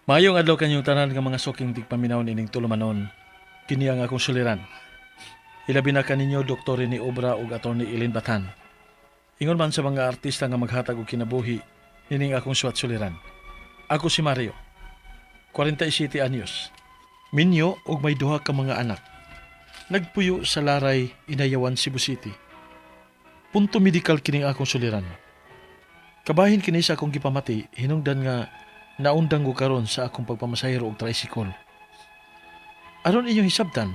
Maayong adlaw kanyong tanan nga mga suking tigpaminaw nining tulumanon. Kini ang akong suliran. Ilabi na kaninyo Dr. Rene Obra ug Atty. Eileen Batan. Ingon man sa mga artista nga maghatag og kinabuhi nining akong suwat suliran. Ako si Mario, 47 anyos. Minyo og may duha ka mga anak. Nagpuyo sa Laray, Inayawan, Cebu City. Punto medikal kining akong suliran. Kabahin kini sa akong gipamati, hinungdan nga naundang ko karon sa akong pagpamasahero og tricycle. Aron inyong hisabtan,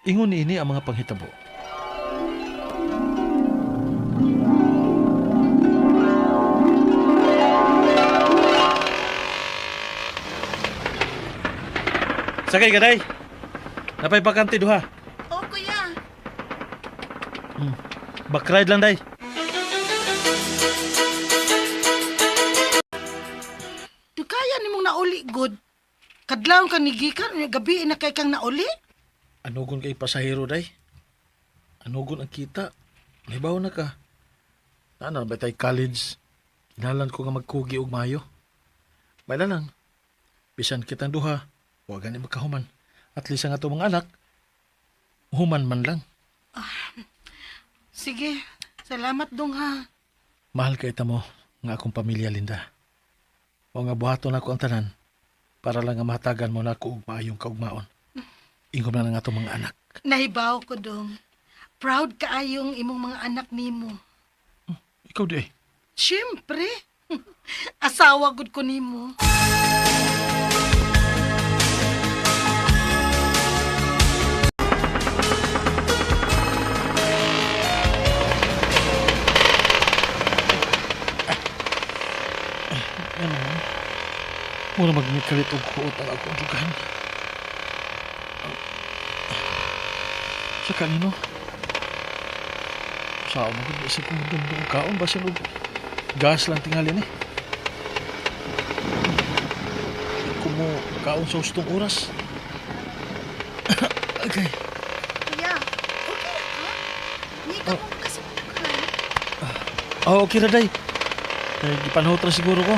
ingon niini ang mga panghitabo. Sakay ka, day. Napay bakante duha. Oh, kuya. Backride lang, day. Dukaya nimong nauli, good. Kadlawon ka ni gikan, unya gabi na kay kang nauli. Anugon kay pasahero, day. Anugon ang kita. Nahibaw na ka. Naana ba tay college? Kinalan ko nga magkugi og mayo. Baila lang. Bisan kitang duha, wa gani magkahuman. At least ang ato mga anak, human man lang. Sige, salamat dong ha. Mahal kay mo nga akong pamilya, Linda. O nga buhaton ako ang tanan para lang nga mahatagan mo na ako og maayong kaugmaon. Ingom na lang atong mga anak. Nahibaw ko dong. Proud kaayong imong mga anak nimo. Ikaw di eh. Siyempre. Asawa gud ko nimo. Ano man? Mura magmikalit og kuot ang akong dugan. Sa kanino? Sa ako magod isip kong dumdum kaon basin og gas lang tingali ni. Kumo kaon sa ustong oras. Okay. Kuya, okay na ka? Hindi ka mo kasi dughan. Oh, okay ra day. Eh, gipanhot ra siguro ko.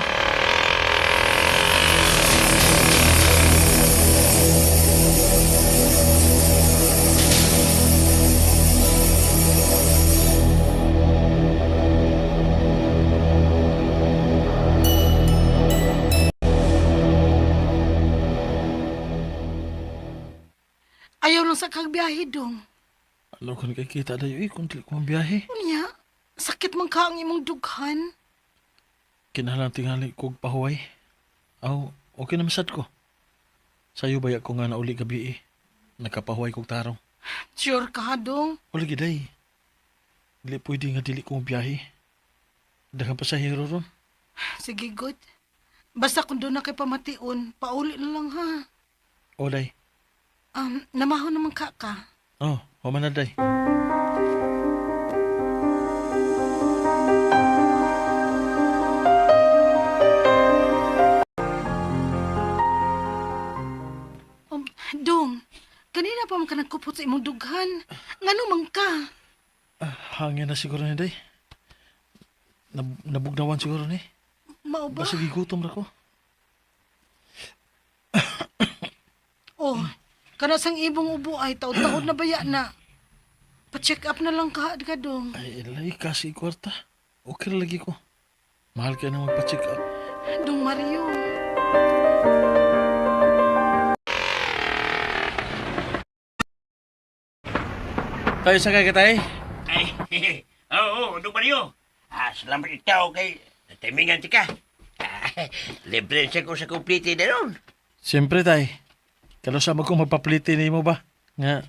Ayaw lang sa kag biyahe dong. Alam ko na kay kita dayo eh, kung dili ko biyahe. Unya, sakit man ka ang imong dughan. Kinahanglan tingali kog pahuway. Aw, okay na masad ko. Sayo baya ko nga nauli gabi eh. Nakapahuway kog tarong. Sure ka dong. Wala giday. Dili pwede nga dili ko biyahe. Daghang pasahero ron. Sige, good. Basta kung doon na kay pamation, pauli na lang ha. O day. Namahon naman ka ka. Oh, human na day. Dong, kanina pa man ka nagkupot sa imong dughan. Ngano man ka? Ah, hangin na siguro ni day. Nabugnawan siguro ni. Mao ba? Basta gigutom ra ko. Oh, kana sang ibong ubo ay taod-taod na baya na. Pa-check up na lang ka, ka dong. Ay, ilay kasi kwarta. Okay ra lagi ko. Mahal kayo na magpa-check up. Dong Mario. Tayo sa kay katay. Ay, oo, Dong Mario. Ah, salamat ikaw kay timingan ti ka. Ah, libre siya ko sa kumplete na ron. Siyempre tay. Kalo sa mo kung magpapliti nimo ba? Nga,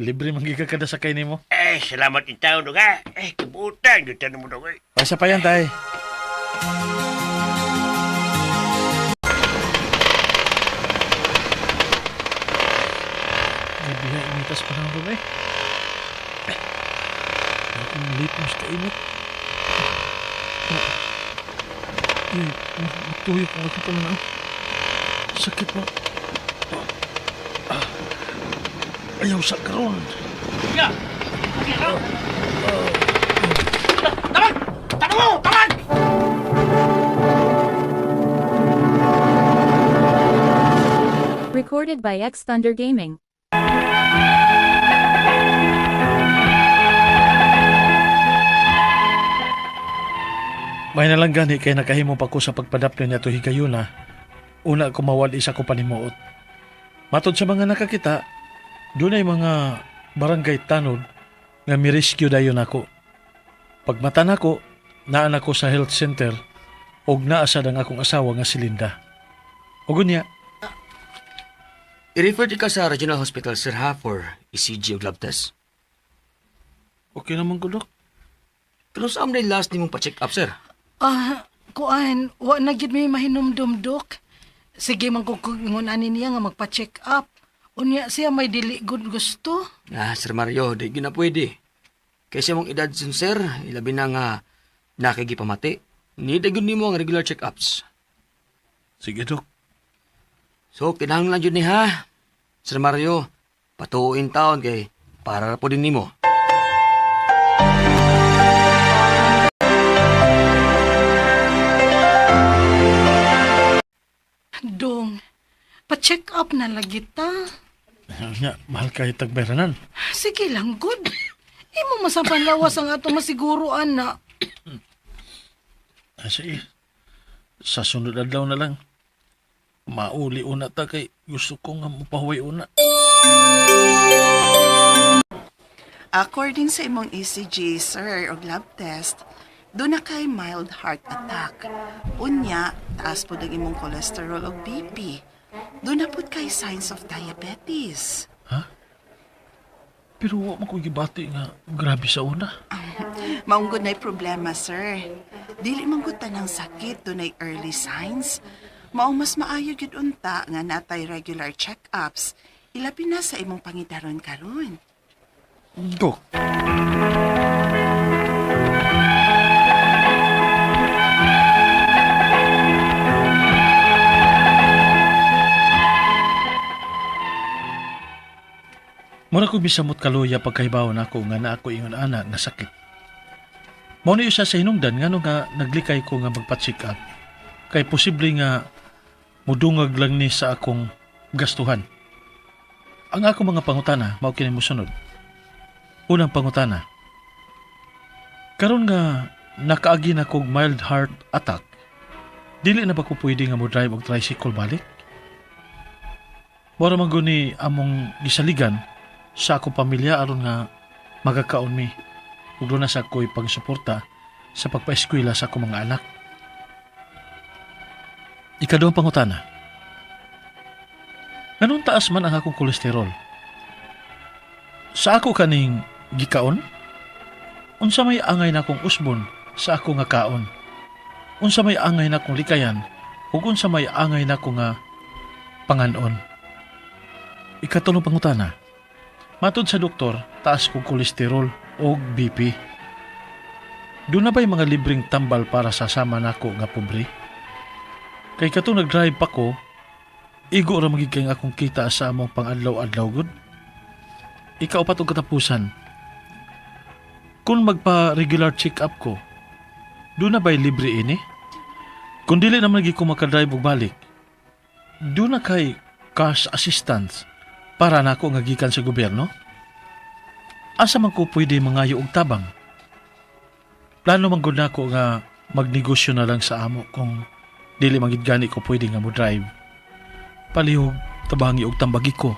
libre man giga kada sakay nimo. Eh, salamat ikaw, Dong, ha. Eh, kibutan, yun tanong mo, Dong, eh. Pasa pa yan tay. Grabe ha, initas pa lang ron eh. Akong late mas kainit. Ay, matuyok ang akong pananaw. Sakit mo. Ayaw sa karon. Ya! Taman! Taman mo! Taman! Recorded by X Thunder Gaming. May na lang gani kay nakahimo pa ko sa pagpadapli niya to higayuna. Una ko mawad isa ko panimuot. Matod sa mga nakakita, dunay mga barangay tanod nga mi-rescue dayon ako. Pagmata nako, naan ako sa health center og naa sad ang akong asawa nga si Linda. Ug unya, I-refer di ka sa Regional Hospital, sir, ha, for ECG o lab test. Okay naman ko, Dok. Pero saan na yung last ni mong pa-check up, sir? Ah, kuan, wa na gyud may mahinumdum, Dok. Sige man kung ingon ani niya nga magpa-check up. Unya siya may dili good gusto. Ah, Sir Mario, di gyud na pwede. Kaysa mong edad sun, sir, ilabi na nga nakigipamati. Need gyud nimo ang regular check-ups. Sige, Dok. So, kinahanglan jud ni ha. Sir Mario, patuoin taon kay para ra po din nimo. Dong, pa-check up na lagi ta. Nya, mahal kay tagbayranan. Sige lang, good. Imo masapan lawas ang ato masiguro, ana. Ah, sige. Sa sunod adlaw na lang. Mauli una ta kay gusto ko nga mapahuway una. According sa imong ECG, sir, og lab test, doon na kay mild heart attack. Unya, taas po ang imong cholesterol og BP. Doon na pud kay signs of diabetes. Pero wa man ko gibati nga grabe sa una. Maunggod na'y problema, sir. Dili man gud tanang sakit, doon ay early signs. Mao mas maayo gyud unta nga natay regular check-ups. Ilabi na sa imong pangidaron karon. Dok. Mura ko bisamot kaluya pagkahibaw nako nga naa ko ingon ana nga sakit. Mao ni usa sa hinungdan ngano nga naglikay ko nga magpa-check up. Kay posible nga mudungag lang ni sa akong gastuhan. Ang ako mga pangutana mao kini mosunod. Unang pangutana. Karon nga nakaagi na kog mild heart attack. Dili na ba ko pwede nga mo drive og tricycle balik? Mora man guni among gisaligan sa akong pamilya aron nga magakaon mi ug doon na sa ako'y pagsuporta sa pagpaeskwela sa akong mga anak. Ikaduhang pangutana. Nganong taas man ang akong kolesterol? Sa ako kaning gikaon? Unsa may angay na akong usbon sa ako nga kaon? Unsa may angay na akong likayan ug unsa may angay na ako nga panganon? Ikatulong pangutana. Matod sa doktor, taas kong kolesterol o BP. Doon na ba'y mga libreng tambal para sa sama nako nga pobre? Kay katong nag-drive pa ko, igo ra magiging akong kita sa among pangadlaw-adlaw gud. Ikaw pa tong katapusan. Kung magpa-regular check-up ko, doon na ba'y libre ini? Kung dili naman lagi ko makadrive og balik, doon na kay cash assistance para nako nga gikan sa gobyerno? Asa man ko pwede mangayo og tabang? Plano man gud nako nga magnegosyo na lang sa amo kung dili man gid gani ko pwede nga mo drive. Palihog tabangi og tambagi ko.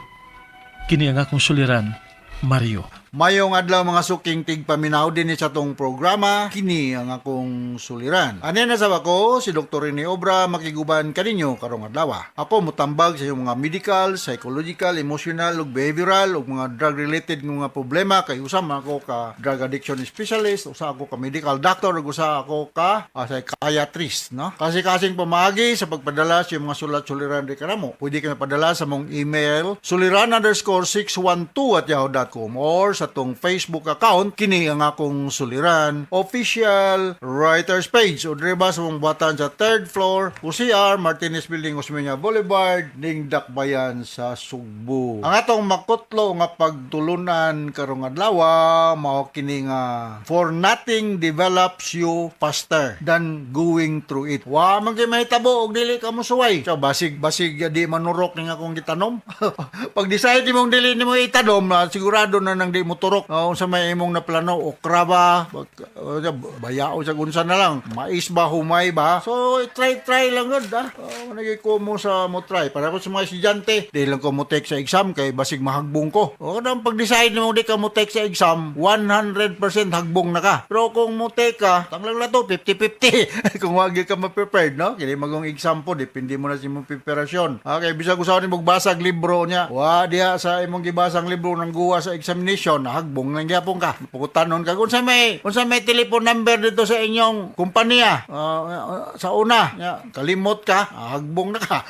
Kini ang akong suliran, Mario. Mayong adlaw mga suking tigpaminaw din sa tong programa, kini ang akong suliran. Ani na sa ko, si Dr. Rene Obra makiguban kaninyo karong adlaw. Ako mutambag sa inyong mga medical, psychological, emotional ug behavioral ug mga drug related nga mga problema kay usa man ako ka drug addiction specialist, usa ako ka medical doctor ug usa ako ka psychiatrist, no? Kasi kasing pamaagi sa pagpadala sa iyong mga sulat suliran di kanamo. Pwede ka padala sa mong email suliran_612@yahoo.com or sa atong Facebook account, kini ang akong suliran official writers page. O diri ba sa mong buhatan sa third floor, UCR Martinez Building, Osmeña Boulevard, ning Dakbayan sa Sugbo. Ang atong makutlo nga pagtulunan karong adlaw mao kini nga "For nothing develops you faster than going through it." Wa man kay mahitabo og dili ka mosuway. So basig basig di manurok ning akong gitanom. Pag decide imong dili nimo itanom, sigurado na nang di mo turok. Unsa may imong naplano, okra ba, bayao sa unsa na lang, mais ba, humay ba. So try try lang gud ah. Nagay ko mo sa mo try. Para ko sa mga estudyante, di lang ko mo take sa exam kay basig mahagbong ko. O kanang pag decide nimo di ka mo take sa exam, 100% hagbong na ka. Pero kung mo take ka, tanglang na to 50-50. Kung wag ka ma-prepared, no? Kini magong exam po, depende mo na sa imong preparasyon. Okay, bisag usaw ni magbasag libro niya. Wa diha sa imong gibasang libro nang guwa sa examination, hagbong lang gyapon ka. Pukutanon ka unsa may telephone number dito sa inyong kumpanya? Sa una, nya, kalimot ka, hagbong na ka.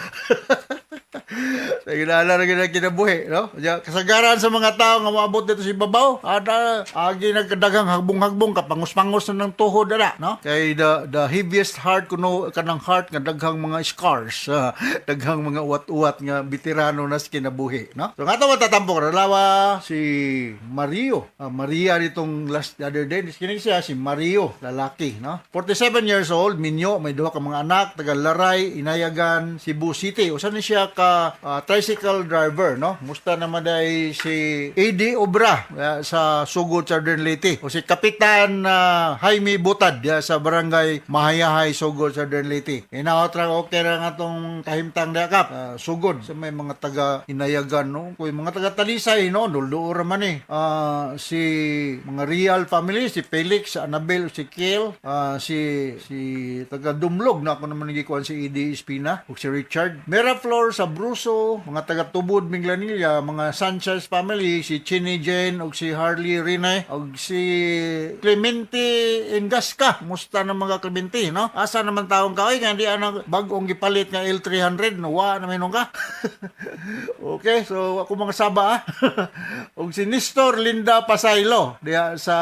Sa ginala na gina kinabuhi, no? Ya, kasagaran sa mga tao nga moabot dito sa ibabaw, ada agi nagkadaghang hagbong-hagbong, kapangos-pangos na ng tuhod ana, no? Kay the heaviest heart kuno kanang heart nga daghang mga scars, daghang mga uwat-uwat nga veterano na sa kinabuhi, no? So nga to matatampok lawa si Mario. Maria ditong last the other day, kini siya si Mario, lalaki, no? 47 years old, minyo, may duha ka mga anak, taga Laray, Inayagan, Cebu City. Usa ni siya ka tricycle driver, no? Musta naman day si AD Obra sa Sugod, Southern Leyte. O si Kapitan Jaime Butad sa Barangay Mahayahay, Sugod, Southern Leyte. Inaotra okay ra nga tong kahimtang dakap. Sugod sa may mga taga Inayagan, no? Kuy mga taga Talisay, no? Dulduo ra man eh. Si mga Real family, si Felix, si Annabel, si Kiel, si si taga Dumlog na ako naman nagikuan si Eddie Espina ug si Richard. Miraflor sa Bruso, mga taga Tubod Minglanilla, mga Sanchez family, si Chini Jane ug si Harley Rene ug si Clemente Engasca. Musta na mga Clemente, no? Asa naman taong ka oy nga di ana bag-ong gipalit nga L300, no wa na may ka. Okay, so ako mga saba ah. Ug si Nestor Linda Pasaylo diha sa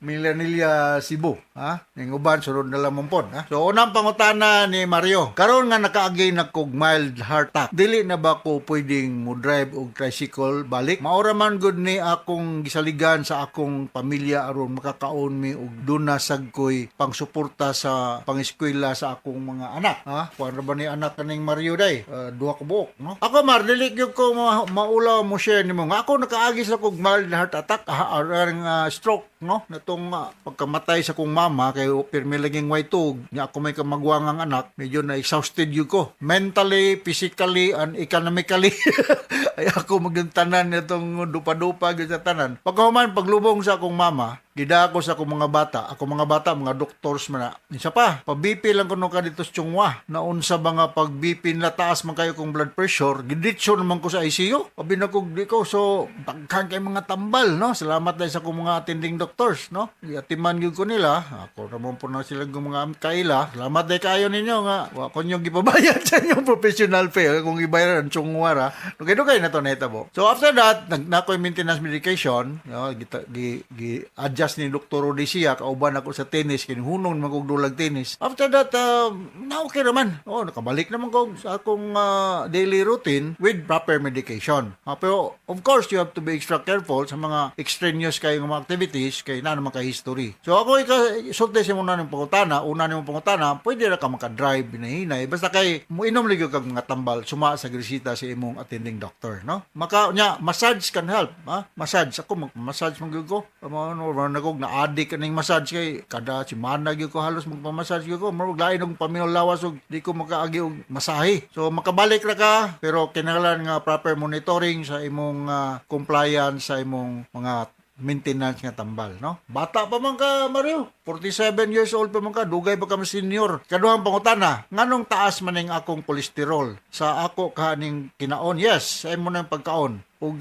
Milanilla, Cebu, ha? Ning uban sunod na lamang pod, ha? So unang pangutana ni Mario, karon nga nakaagi na kog mild heart attack, dili na ba ko pwedeng mo drive og tricycle balik? Maora man gud ni akong gisaligan sa akong pamilya aron makakaon mi og duna sad koy pangsuporta sa pangeskwela sa akong mga anak, ha? Kuan ra ba ni anak kaning Mario day? Duha ka buok, no? Ako Mar, dili gyud ko maulaw mo share nimo nga ako nakaagi sa kog mild heart attack, arang stroke, no? Natong pagkamatay sa kong mama kay pirmi laging way tug nya ako may kamagwangang anak, medyo na exhausted gyud ko mentally, physically and economically. Ay ako magtanan nitong dupa-dupa gyud sa tanan. Pagkahuman paglubong sa akong mama, gida ako sa akong mga bata. Ako mga bata, mga doctors man na. Isa pa, pa-BP lang kuno ka dito sa Chong Hua. Naunsa ba nga pag BP na taas man kayo kong blood pressure, giditso naman ko sa ICU. Abi na ko di ko so daghan kay mga tambal, no? Salamat dahil sa akong mga attending doctors, no? Giatiman gyud ko nila. Ako naman po na sila ng mga kaila. Salamat dahil kayo ninyo nga wa ko nyo gipabayad sa inyong professional fee kung gibayaran Chong Hua ra. Dugay-dugay na to nahitabo. So after that, nag na ko maintenance medication, no? Gi adjust ni Dr. Odisia, kauban ako sa tennis kini hunong man kog dulag tennis. After that, na okay naman. Oh, nakabalik naman ko sa akong daily routine with proper medication. Pero of course, you have to be extra careful sa mga extraneous kayo nga mga activities kay na naman kay history. So ako ika sulti sa muna ng pangutana, una nimo pangutana, pwede ra ka maka-drive hinahinay basta kay mo inom lagi kag mga tambal suma sa reseta sa imong attending doctor, no? Maka nya massage can help, ha? Massage ako mag-massage man gyud ko. Ano man ako na addict kaning massage kay kada semana gyud ko halos magpa-massage gyud ko. Murag lain og paminaw lawas og di ko makaagi og masahe. So makabalik ra ka pero kinahanglan nga proper monitoring sa imong compliance sa imong mga maintenance nga tambal, no? Bata pa man ka, Mario. 47 years old pa man ka, dugay pa ka mas senior. Kaduhang pangutana, nganong taas man ning akong kolesterol sa ako kaning kinaon? Yes, sa imo nang pagkaon. Ug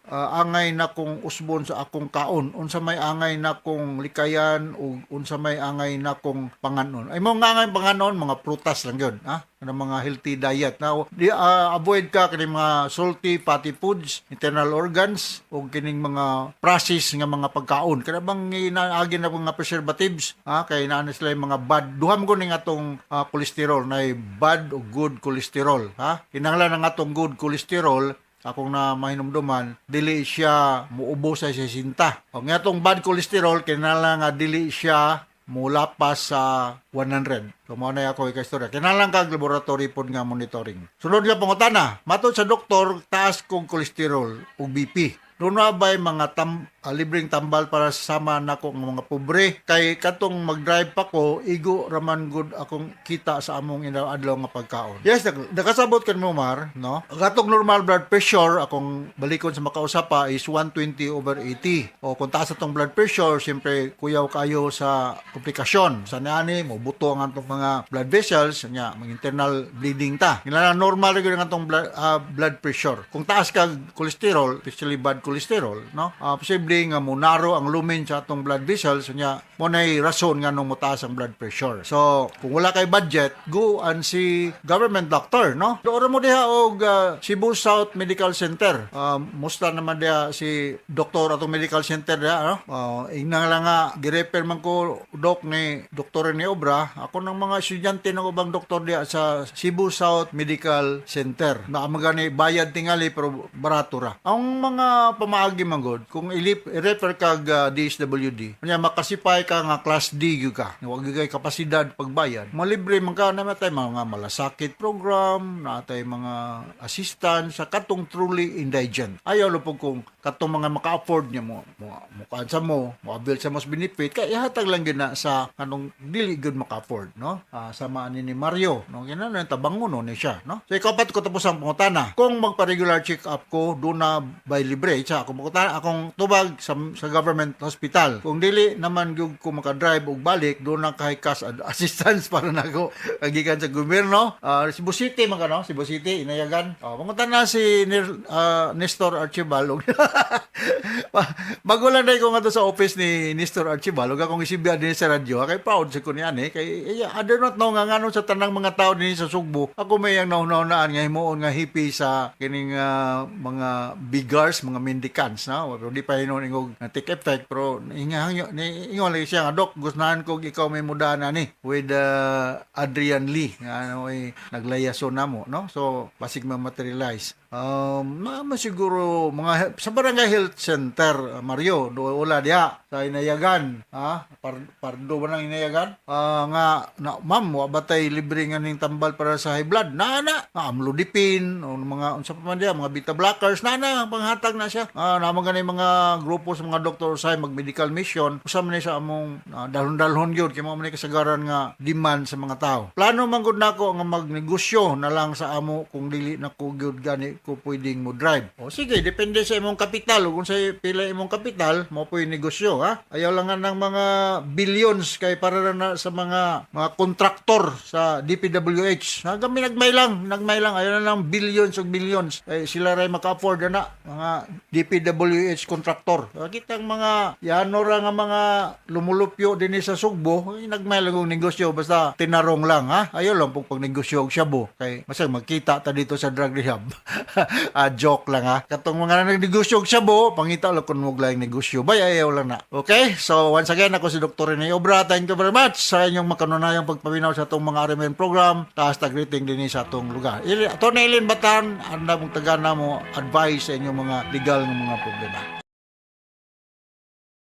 angay na kong usbon sa akong kaon, unsa may angay na kong likayan ug unsa may angay na kong panganon? Ay mo nga angay panganon, mga prutas lang yun, ha, kanang mga healthy diet. Now, di avoid ka kining mga salty, fatty foods, internal organs ug kining mga processed nga mga pagkaon. Kana bang inaagi na mga preservatives, ha, kay naa na sila yung mga bad. Duha mo ning atong cholesterol, na bad o good cholesterol, ha. Kinahanglan ang atong good cholesterol, akong na mahinumduman, dili siya muubo sa 60. O nga atong bad cholesterol, kinahanglan nga dili siya mulapas sa 100. So mao na ako ika-istorya. Kinahanglan kag laboratory pod nga monitoring. Sunod nga pangutana, matod sa doktor, taas kong cholesterol ug BP. Doon na ba'y mga libreng tambal para sa sama nako nga mga pobre? Kay katong mag-drive pa ko, igo raman gud akong kita sa among adlaw nga pagkaon. Yes, nakasabot kan mo, Mar, no? Katong normal blood pressure akong balikon sa makausap pa is 120 over 80. O kung taas atong blood pressure, siyempre kuyaw kayo sa komplikasyon. Sa niani mo buto ang atong mga blood vessels, nya mag internal bleeding ta. Kinahanglan normal ra gyud ang atong blood pressure. Kung taas kag cholesterol, especially bad cholesterol, no? Posible nga munaro ang lumen sa atong blood vessels, nya mo nay rason nga nung motaas ang blood pressure. So, kung wala kay budget, go and see government doctor, no? Doon mo diha og Cebu South Medical Center. Musta naman diha si doktor atong medical center diha, no? Ingna lang nga girefer man ko, doc, ni Doktor ni Obra, ako ng mga estudyante ng ubang doktor diha sa Cebu South Medical Center. Na magani bayad tingali pero barato ra. Ang mga pamaagi man gud kung i-refer kag DSWD, unya makasipay ka nga class D gyud ka. Wa gyud kay kapasidad pagbayad. Malibre man ka na matay mga malasakit program, natay mga assistance sa katong truly indigent. Ayaw lo pud kung katong mga maka-afford niya mo kuan sa mo avail sa mas benefit, kay ihatag lang gyud na sa kanong dili gyud maka-afford, no? Sama ani ni Mario, no, kinahanglan tabangon no ni siya, no? So ikapat ko tapos ang pangutana, kung magpa-regular check up ko, do na by libre sa akong pangutana, akong tubag sa government hospital? Kung dili naman gyud ko maka-drive og balik, do na kay cash assistance para nako gikan sa gobyerno? Cebu City man ka, no? Cebu City, Inayagan. Oh, pangutana si Nestor Archibald. Bago lang dahil ko nga to sa office ni Nestor Archibald ug akong isibya din sa radyo, kay proud sa ko niyan eh, kay I do not know nga ngano sa tanang mga tao dinhi sa Sugbo, ako may ang nauna-unaan nga himuon nga hippie sa kining mga beggars, mga mendicants, no? Pero di pa hinuon ingog na take effect, pero ingahangyo ni ingon lagi siya nga, "Dok, gustuhan ko ikaw may mudahan ani with Adrian Lee nga ano ay naglayaso namo," no? So basig ma-materialize. Ma siguro mga sa barangay health center, Mario, do wala diha sa Inayagan, ha? Pardo ba nang Inayagan? Nga na, "Ma'am, wa ba tay libre nga ning tambal para sa high blood?" Na na, amlodipine o mga unsa pa man diha, mga beta blockers na na panghatag na siya. Naa man gani mga grupo sa mga doktor sa mag medical mission, usa man ni sa among dalhon-dalhon gyud kay mao man ni kasagaran nga demand sa mga tao. Plano man gud nako nga magnegosyo na lang sa amo kung dili na ko gyud gani ko pwedeng mo drive. O sige, depende sa imong kapital. Kung sa pila imong kapital, mo po'y negosyo, ha? Ayaw lang nga ng mga billions kay para na sa mga kontraktor sa DPWH. Hanggang may nagmay lang, nagmay lang. Ayaw na lang billions ug billions. Eh, sila ray maka-afford na mga DPWH contractor. Kitang mga yano ra nga mga lumulupyo din sa Sugbo, ay, nagmay lang og negosyo basta tinarong lang, ha. Ayaw lang pong pagnegosyo og shabu kay masag magkita ta dito sa drug rehab. Joke lang, ha. Katong mga nagnegosyo og shabu, pangita lang kun mo laing negosyo. Bay, ayaw lang na. Okay? So once again, ako si Dr. Rene Obra. Thank you very much sa inyong makanunayang pagpaminaw sa atong mga RMN program. Taas tag greeting din sa atong lugar. Atty. Eileen Batan, anda mong taga na mo advice sa inyong mga legal nga mga problema.